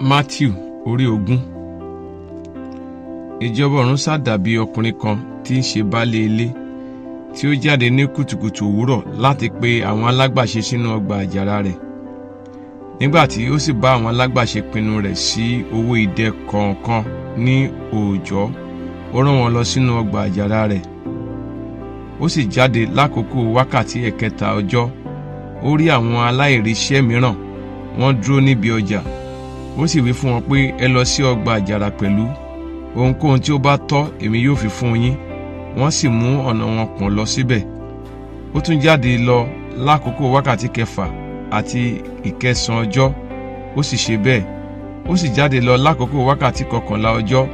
Matthew orí 20. Ìjọba ọ̀run sá dàbí ọkùnrin kan tí ń ṣe baálé ilé, tí ó jáde ní kùtùkùtù òwúrọ̀ láti pe àwọn alágbàṣe sínú ọgbà àjàrà rẹ̀. Nígbà tí ó sì bá àwọn alágbàṣe pinnu rẹ̀ sí owó idẹ kọ̀ọ̀kan ní òòjọ́, ó rán wọn lọ sínú ọgbà àjàrà rẹ̀. Ó sì jáde lákòókò wákàtí ẹ̀kẹta ọjọ́, ó rí àwọn aláìríṣẹ́ mìíràn, wọ́n dúró níbi ọjà. Ó sì wí fún wọn pé, ẹ lọ sí ọgbà àjàrà pẹ̀lú, ohunkóhun tí ó bá tọ́ èmi yóò fi fún yín. Wọ́n sì mú ọ̀nà wọn pọ̀n lọ síbẹ̀. Ó tún jáde lọ lákòókò wákàtí kẹfà àti ìkẹsàn ọjọ́, ó sì ṣe bẹ́ẹ̀. Ó sì jáde lọ lákòókò wákàtí kọkànlá ọjọ́,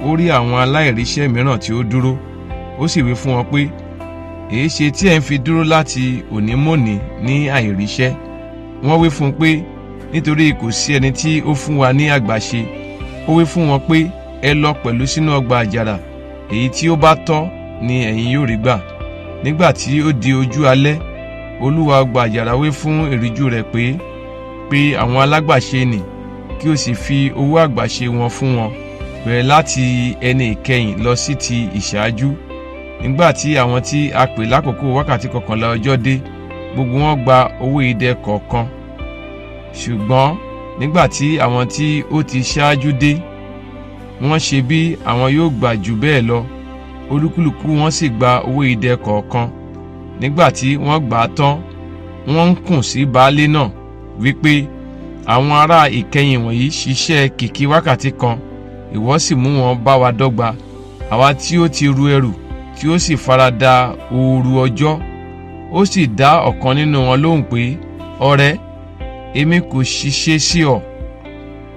ó rí àwọn aláìríṣẹ́ mìíràn tí ó dúró. Ó sì wí fún wọn pé, èéṣe tí ẹ̀ ń fi dúró láti òní mọ́ni ní àìríṣẹ́? Wọ́n wí fún un pé, nítorí kò sí ẹni tí ó fún wa ní àgbàṣe. Ó wí fún wọn pé, ẹ lọ pẹ̀lú sínú ọgbà àjàrà, èyí tí ó bá tọ́ ni ẹ̀yin yóò rí gbà. Nígbà tí ó di ojú alẹ́, olúwa ọgbà àjàrà wí fún ìríjú rẹ̀ pé, pe àwọn alágbàṣe nì, kí o sì fi owó àgbàṣe wọn fún wọn, bẹ̀rẹ̀ láti ẹni ìkẹyìn lọ sí ti ìṣáájú. Nígbà tí àwọn tí a pè lákòókò wákàtí kọkànlá ọjọ́ dé, gbogbo wọn gba owó idẹ kọ̀ọ̀kan. Ṣùgbọ́n nígbà tí àwọn tí ó ti ṣáájú dé, wọ́n ṣe bí àwọn yóò gbà jù bẹ́ẹ̀ lọ, olúkúlùkù wọn sì gba owó idẹ kọ̀ọ̀kan. Nígbà tí wọ́n gbà á tán, wọ́n ń kùn sí baálé náà wípé, àwọn ará ìkẹyìn wọ̀nyí ṣiṣẹ́ kìkì wákàtí kan, ìwọ sì mú wọn bá wa dọ́gba, àwa tí ó ti ru ẹrù tí ó sì farada ooru ọjọ́. Ó sì dá ọ̀kan nínú wọn lóhùn pé, ọ̀rẹ́, èmi kò ṣiṣẹ́ sí ọ,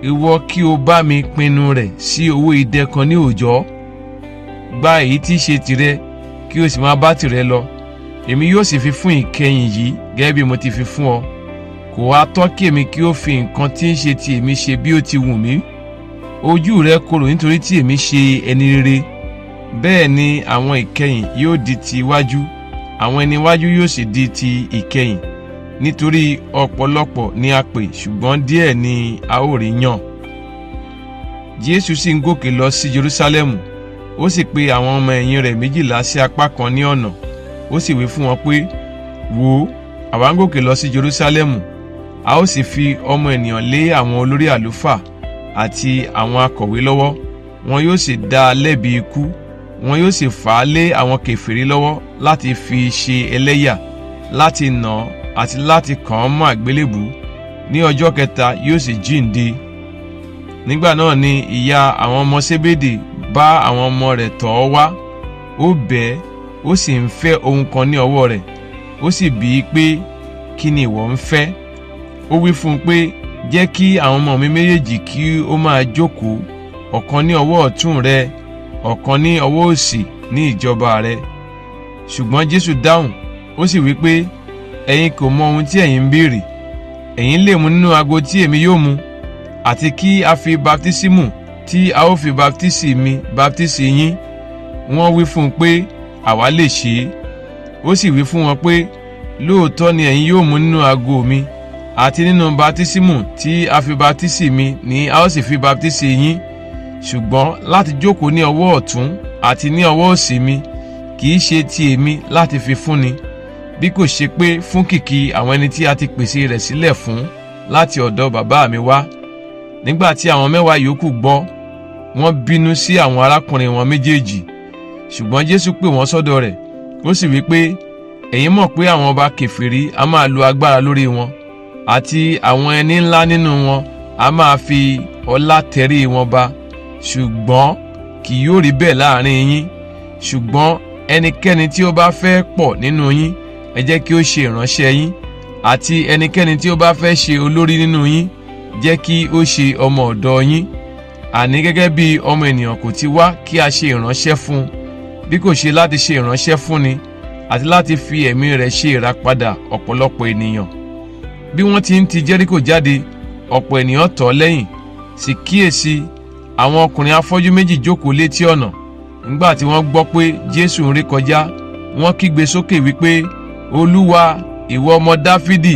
ìwọ kí o bá mi pinnu rẹ̀ sí owó idẹ kan ní òòjọ́. Gba èyí tí í ṣe tìrẹ, kí o sì máa bá tìrẹ lọ. Èmi yóò sì fi fún ìkẹyìn yìí gẹ́gẹ́ bí mo ti fi fún ọ. Kò wá tọ́ kí èmi kí ó fi nǹkan tí ń ṣe ti èmi ṣe bí ó ti wù mí? Ojú rẹ korò nítorí tí èmi ṣe ẹni rere. Bẹ́ẹ̀ ni àwọn ìkẹyìn yóò di ti iwájú, àwọn ẹni iwájú yóò sì di ti ìkẹyìn. Nítorí ọ̀pọ̀lọpọ̀ ni a pè, ṣùgbọ́n díẹ̀ ni a ó rí yàn. Jésù sì ń gòkè lọ sí Jerúsálẹ́mù, ó sì pe àwọn ọmọ ẹ̀yìn rẹ̀ 12 sí apá kan ní ọ̀nà. Ó sì wí fún wọn pé, wò ó, àwa ń gòkè lọ sí Jerúsálẹ́mù, a ó sì fi ọmọ ènìyàn lé àwọn olórí àlùfáà àti àwọn akọ̀wé lọ́wọ́. Wọn yóò sì dá a lẹ́bi ikú, wọn yóò sì fà á lé àwọn kèfèrí lọ́wọ́ láti fi ṣe ẹlẹ́yà, láti nà án àti láti kàn án mọ́ àgbélébùú. Ní ọjọ́ kẹta yóò sì jíǹde. Nígbà náà ni ìyá àwọn ọmọ Sébédè bá àwọn ọmọ rẹ̀ tọ̀ ọ́ wá. Ó bẹ̀ ẹ́, ó sì ń fẹ́ ohun kan ní ọwọ́ rẹ̀. Ó sì bi í pé, kí ni ìwọ ń fẹ́? Ó wí fún un pé, jẹ́ kí àwọn ọmọ mi méjèèjì kí ó máa jókòó, ọ̀kan ní ọwọ́ ọ̀tún rẹ, ọ̀kan ní ọwọ́ òsì ní ìjọba rẹ. Ṣùgbọ́n Jésù dáhùn, ó sì wí pé, ẹ̀yin kò mọ ohun tí ẹ̀yin ń béèrè. Ẹ̀yin lè mu nínú ago tí èmi yóò mu, àti kí a fi baptísímù tí a ó fi baptísì mi baptísì yín? Wọ́n wí fún un pé, àwa lè ṣe é. Ó sì wí fún wọn pé, lóòótọ́ ni ẹ̀yin yóò mu nínú ago mi, àti nínú baptísímù tí a fi baptísì mi ni a ó sì fi baptísì yín. Ṣùgbọ́n láti jókòó ní ọwọ́ ọ̀tún àti ní ọwọ́ òsì mi kì í ṣe ti èmi láti fi fúnni, bí kò ṣe pé fún kìkì àwọn ẹni tí a ti pèsè rẹ̀ sílẹ̀ fún láti ọ̀dọ̀ bàbá mi wá. Nígbà tí àwọn 10 yòókù gbọ́, wọ́n bínú sí àwọn arákùnrin wọn méjèèjì. Ṣùgbọ́n Jésù pè wọ́n sọ́dọ̀ rẹ̀, ó sì wí pé, ẹ̀yin mọ̀ pé àwọn ọba kèfèrí a máa lo agbára lórí wọn, àti àwọn ẹni ńlá nínú wọn a máa fi ọlá tẹrí wọn ba. Ṣùgbọ́n kì yóò rí bẹ́ẹ̀ láàrin yín. Ṣùgbọ́n ẹnikẹ́ni tí ó bá fẹ́ pọ̀ nínú yín, ẹ jẹ́ kí ó ṣe ìránṣẹ́ yín, àti ẹnikẹ́ni tí ó bá fẹ́ ṣe olórí nínú yín, jẹ́ kí ó ṣe ọmọ ọ̀dọ̀ yín. Àní gẹ́gẹ́ bí ọmọ ènìyàn kò ti wá kí a ṣe ìránṣẹ́ fún un, bí kò ṣe láti ṣe ìránṣẹ́ fúnni, àti láti fi ẹ̀mí rẹ̀ ṣe ìràpadà ọ̀pọ̀lọpọ̀ ènìyàn. Bí wọ́n ti ń ti Jẹ́ríkò jáde, ọ̀pọ̀ ènìyàn tọ̀ ọ́ lẹ́yìn. Sì kíyèsí, àwọn ọkùnrin afọ́jú méjì jókòó létí ọ̀nà. Nígbà tí wọ́n gbọ́ pé Jésù ń rí kọjá, wọ́n kígbe sókè wípé, Olúwa, ìwọ ọmọ Dáfídì,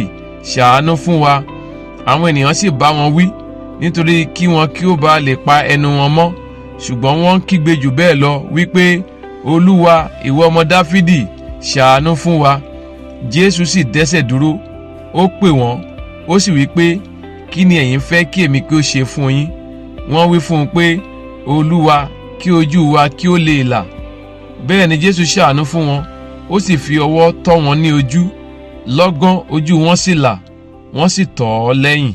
ṣàánú fún wa. Àwọn ènìyàn sì bá wọn wí, Nítorí kí wọn kí ó bá lè pa ẹnu wọn mọ́. Ṣùgbọ́n wọ́n ń kígbe jù bẹ́ẹ̀ lọ wípé, "Olúwa, ìwọ ọmọ Dáfídì, ṣàánú fún wa." Jésù sì dẹ́sẹ̀ dúró, ó pè wọ́n, ó sì wí pé, "Kí ni ẹ̀yin fẹ́ kí èmi kí ó ṣe fún yín?" Wọ́n wí fún un pé, "Olúwa, kí ojú wa kí ó lè là." Bẹ́ẹ̀ ni Jésù ṣàánú fún wọn, ó sì fi ọwọ́ tọ́ wọn ní ojú. Lọ́gán ojú wọn sì là, wọ́n sì tọ̀ ọ́ lẹ́yìn.